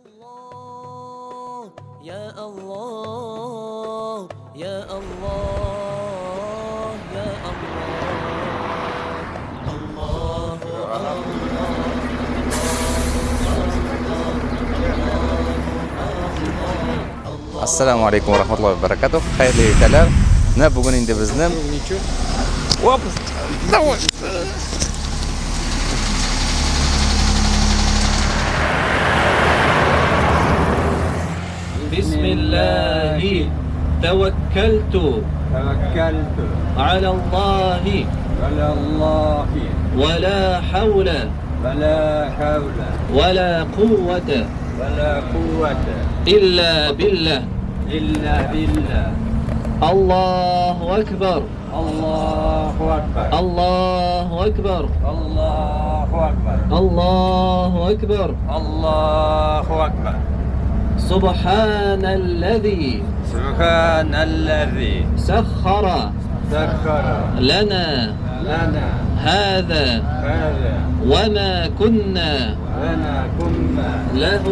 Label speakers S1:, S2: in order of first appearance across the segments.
S1: Я Аллах, Я Аллах, Я Аллах, Аллаху
S2: Ассаламу алейкум ва рахматуллахи ва баракатух. Хәерле иртәләр. Менә бүген инде безнең Оп! Давай!
S1: بسم الله توكلت
S3: توكلت
S1: على الله
S3: على الله
S1: ولا حول
S3: ولا حول
S1: ولا قوة
S3: ولا قوة
S1: إلا بالله
S3: إلا بالله
S1: الله أكبر
S3: الله أكبر
S1: الله أكبر
S3: الله أكبر
S1: الله أكبر
S3: الله أكبر
S1: سبحان الذي
S3: سبحان الذي
S1: سخر
S3: سخر
S1: لنا
S3: لنا
S1: هذا
S3: هذا
S1: وما كنا
S3: وما كنا
S1: له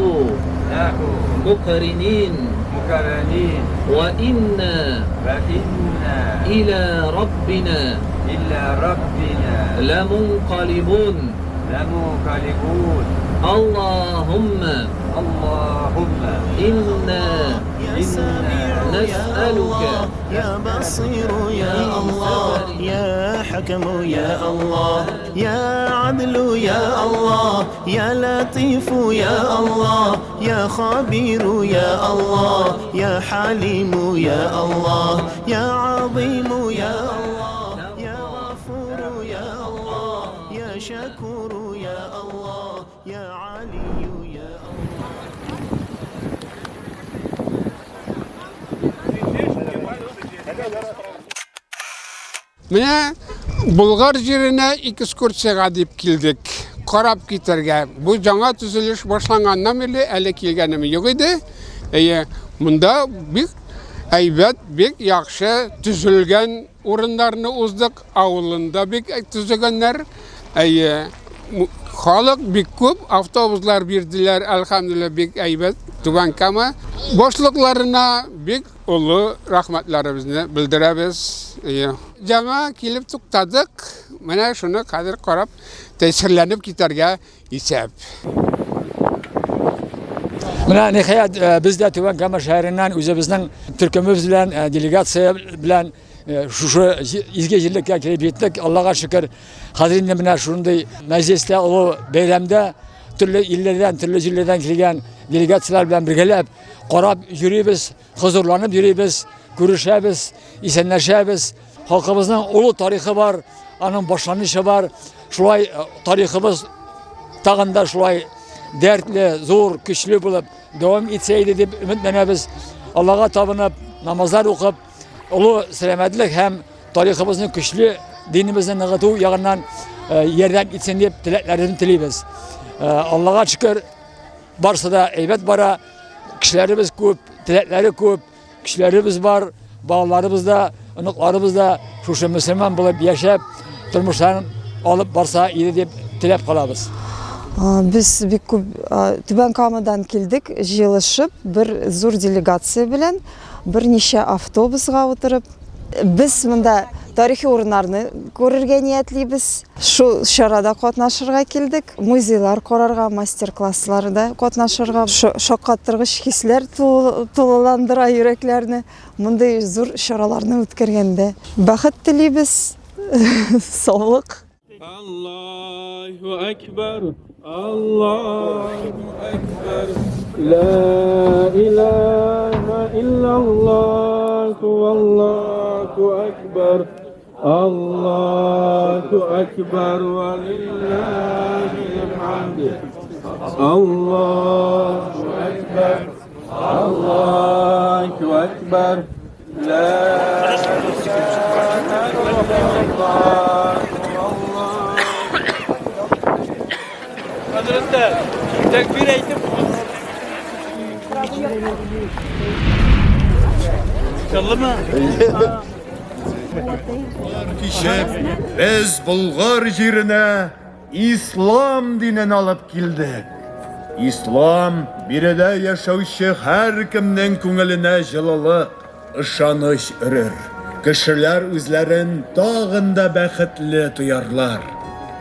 S3: له
S1: مقرنين
S3: مقرنين
S1: وإنا
S3: وإنا
S1: إلى ربنا
S3: إلى ربنا
S1: لمنقلبون
S3: لمنقلبون
S1: اللهم
S3: اللهم
S1: إنا
S3: إنا
S1: نسألك
S4: يا بصير يا الله يا حكم يا الله يا عدل يا الله يا لطيف يا الله يا خبير يا الله يا حليم يا الله يا عظيم يا الله يا غفور يا الله يا شكور يا الله يا علي يا الله
S5: Менә Болгар җиренә экскурсиягә дип килдек. Карап китәргә. Бу яңа төзелеш башланганнан бирле әле килгәнем юк иде. Әйе, монда бик әйбәт, бик яхшы төзелгән урыннарны уздык. Авылында бик төзегәннәр. Әйе, халык бик күп, автобуслар бирделәр, әлхәмдүлилләһ, бик әйбәт. Түбән Кама башлыкларына бик Олы рәхмәтләребезне белдерәбез. Яңа килеп туктадык. Менә шуны хәзер карап, тәэсирләнеп китәргә исәп.
S6: Менә ниһаять э, без дә Түбән Кама шәһәреннән үзебезнең төркемебез белән, э, делегация белән э, шушы изге җирлеккә килеп җиттек. Аллага шөкер, хәзер инде менә шундый мәҗлестә, олы бәйрәмдә төрле илләрдән, төрле җирләрдән килгән делегацияләр белән бергәләп карап йөрибез, хозурланып йөрибез, күрешәбез, исәнләшәбез. Халкыбызның олы тарихы бар, аның башланышы бар. Шулай э, тарихыбыз тагын да шулай дәртле, зур, көчле булып дәвам итсә иде дип өметләнәбез. Аллага табынып, намазлар укып, олы сәламәтлек һәм тарихыбызны көчле динебезне ныгыту ягыннан э, ярдәм итсен дип теләкләребезне телибез. Э, Аллага шөкер, Барсы да әйбәт бара, кешеләребез күп, теләкләре күп, көчләребез бар, балаларыбыз да, оныкларыбыз да шушы мөселман булып яшәп, тормышларын алып барса иде дип теләп калабыз.
S7: Без бик күп Түбән Камадан килдек, җыелышып, бер зур делегация белән, берничә автобусга утырып. Без монда тарихи урыннарны күрергә ниятлибез. Шул чарада катнашырга килдек. Музейлар карарга, мастер-классларда катнашырга. Шаккаттыргыч хисләр тулыландыра йөрәкләрне. Мондый зур чараларны үткәргәндә. Бәхет телибез, саулык.
S8: Аллаһу әкбәр, Аллаһу әкбәр, Ла илаһа иллаллаһу, Аллаһу әкбәр, Аллаһу әкбәр, ва лиллаһил хамд. Аллаһу әкбәр, Аллаһу әкбәр, Ла илаһа иллаллаһу,
S3: Хәзрәтләр, тәкбир әйтеп Чаллымы?
S9: Кичеп, без Болгар җиренә ислам динен алып килдек. Ислам биредә яшәүче һәркемнең күңеленә җылылык, ышаныч өрер. Кешеләр үзләрен тагын да бәхетле тоярлар.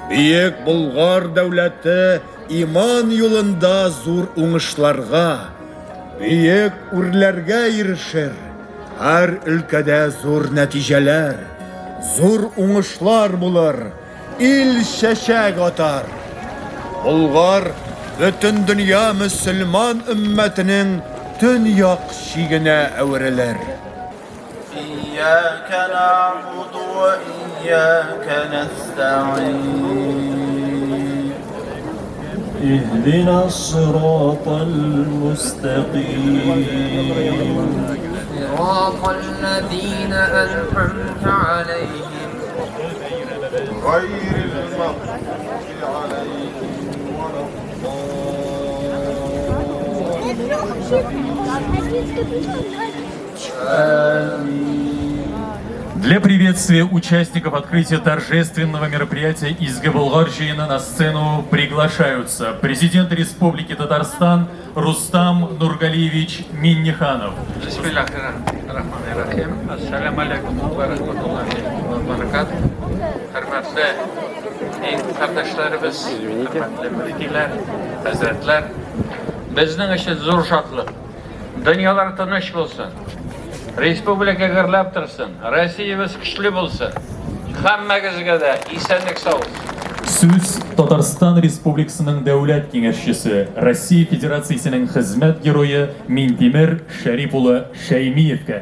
S9: Бөек Болгар дәүләте иман юлында зур уңышларга, бөек үрләргә ирешер. Һәр өлкәдә зур нәтиҗәләр, зур уңышлар булыр. Ил чәчәк атар. Болгар бөтен дөнья мөселман өммәтенең төньяк чигенә әверелер.
S8: Ияка нәгъбуду вә ияка нәстәгыйн.
S4: Иһдина ссиратал мустәкыйм.
S1: Сираталләзина ән'амтә аләйһим.
S9: Гайрил мәгъдуби аләйһим
S10: Для приветствия участников открытия торжественного мероприятия из Габулгаржина на сцену приглашаются президент Республики Татарстан Рустам Нургалиевич Минниханов.
S8: Бисмиллахир-рахманир-рахим. Ассаламу алейкум ва рахматуллахи ва баракатуh. Хөрмәтле дин кардәшләребез, хөрмәтле мөфтиләр, хәзрәтләр, безнең өчен зур шатлык. Дөньялар тыныч булсын. Республика гөрләп торсын. Россиябез көчле булсын. Һәммәгезгә дә исәнлек саулык.
S10: Сүз Татарстан Республикасының Дәүләт Киңәшчесе, Россия Федерациясенең Хезмәт Герое Минтимер Шәрип улы Шәймиевкә.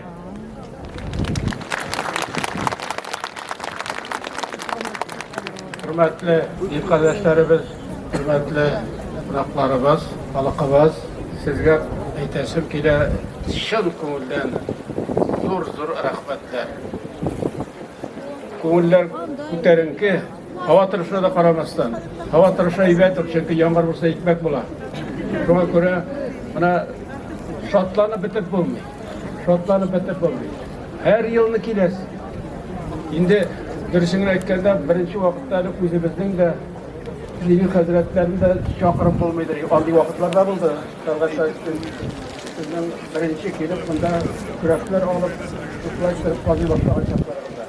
S8: Хөрмәтле дин кардәшләребез, хөрмәтле кунакларыбыз, халкыбыз, сезгә әйтәсем килә, чын күңелдән зур-зур рәхмәтләр. Күңелләр күтәренке, һава торышына да карамастан. Һава торышы әйбәт, чөнки яңгыр булса икмәк була. Шуңа күрә менә шатланып бетеп булмый. Шатланып бетеп булмый. Һәр елны киләсез. Инде дөресен генә әйткәндә, беренче вакытта әле үзебезнең дә дини хәзрәтләрне дә чакырып булмыйдыр. Андый вакытлар да булды. Тәлгать Сезнең беренче килеп монда көрәкләр алып, шулай итеп казый башлаган чакларыгызда.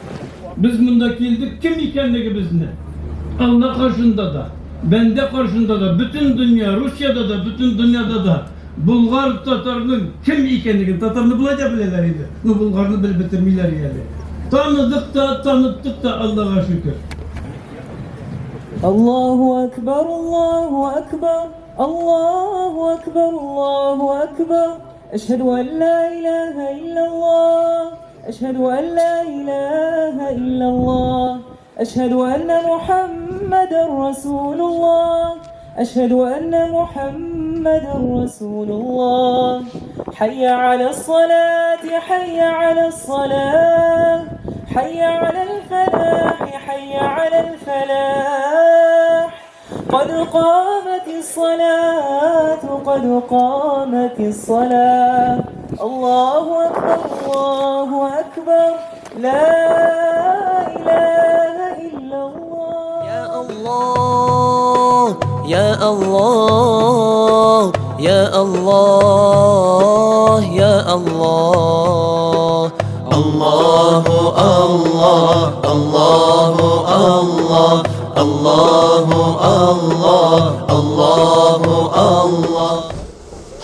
S3: Без монда килдек кем икәнлегебезне Алла каршында да, бәндә каршында да, бөтен дөнья, Русиядә дә, бөтен дөньяда да Болгар татарның кем икәнлеген, татарны болай да беләләр иде, но болгарны белеп бетермиләр әле. Таныдык та, таныттык та, Аллага шөкер.
S11: Аллаһу әкбәр, Аллаһу әкбәр, Аллаһу әкбәр, Аллаһу әкбәр, әшһәду ән ла илаһа иллаллаһ, әшһәду ән ла илаһа иллаллаһ, әшһәду әннә Мухәммәдәр Расулуллаһ, әшһәду әннә Мухәммәдәр Расулуллаһ. Хәйя галәс-салати, хәйя галәс-салах, хәйя галәл-фәлах, хәйя галәл-фәлах. Кад каматис-салату, кад каматис-салах. Аллаһу әкбәр, Аллаһу әкбәр, ла илаһа иллаллаһ.
S12: Я Аллаһ, я Аллаһ, я Аллаһ, я Аллаһ.
S4: Аллаһу Аллаһ, Аллаһу Аллаһ, Аллаһу Аллаһ, Аллаһу Аллаһ.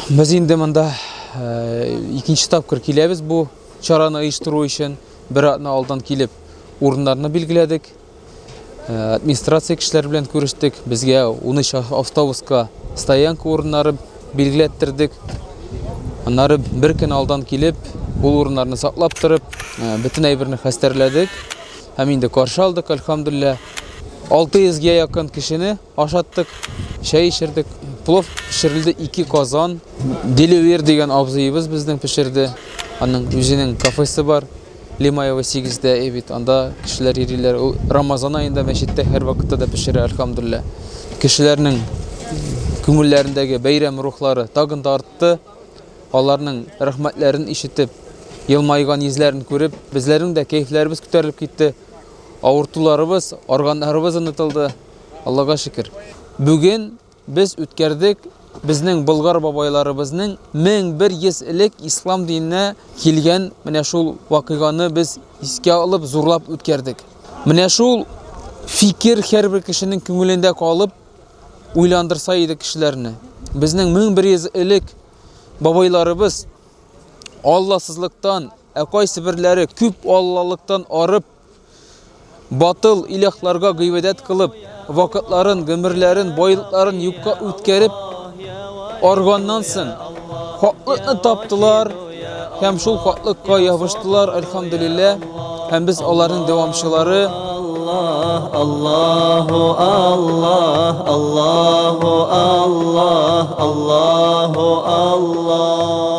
S2: Без инде монда э, икенче тапкыр киләбез бу чараны оештыру өчен. Бер атна алдан килеп урыннарны билгеләдек. Э, администрация кешеләре белән күрештек. Безгә 13 автобуска стоянка урыннары билгеләттердек. Аннары бер көн алдан килеп, ул урыннарны саклап торып, э, бөтен әйберне хәстәрләдек. Һәм инде каршы алдык, альхамдулилла. 600 гә якын кешене ашаттык, чәй эчердек. Плов пешерелде ике казан. Деливер дигән абзыебыз безнең пешерде. Аның үзенең кафесы бар. Лимаева 8-дә бит, анда кешеләр йөриләр. Ул Рамазан аенда мәчеттә һәрвакытта да пешерә, альхамдулилла. Кешеләрнең күңелләрендәге бәйрәм рухлары тагын да артты. Аларның рәхмәтләрен ишетеп, елмайган йөзләрен күреп, безләрнең дә кәефләребез күтәрелеп китте. Авыртуларыбыз, арганнарыбыз онытылды. Аллага шөкер. Бүген без үткәрдек. Безнең болгар бабайларыбызның 1100 элек ислам диненә килгән менә шул вакыйганы без искә алып, зурлап үткәрдек. Менә шул фикер һәрбер кешенең күңелендә калып, уйландырса иде кешеләрне. Безнең 1100 элек бабайларыбыз алласызлыктан, ә кайсы берләре күп аллалыктан арып, батыл илаһларга гыйбадәт кылып, вакытларын, гомерләрен, байлыкларын юкка үткәреп, арганнан соң хаклыкны таптылар һәм шул хаклыкка ябыштылар, әлхәмдүлилләһ, һәм без аларның дәвамчылары.
S12: Аллаһ, Аллаһу Аллаһ, Аллаһу Аллаһ, Аллаһу Аллаһ.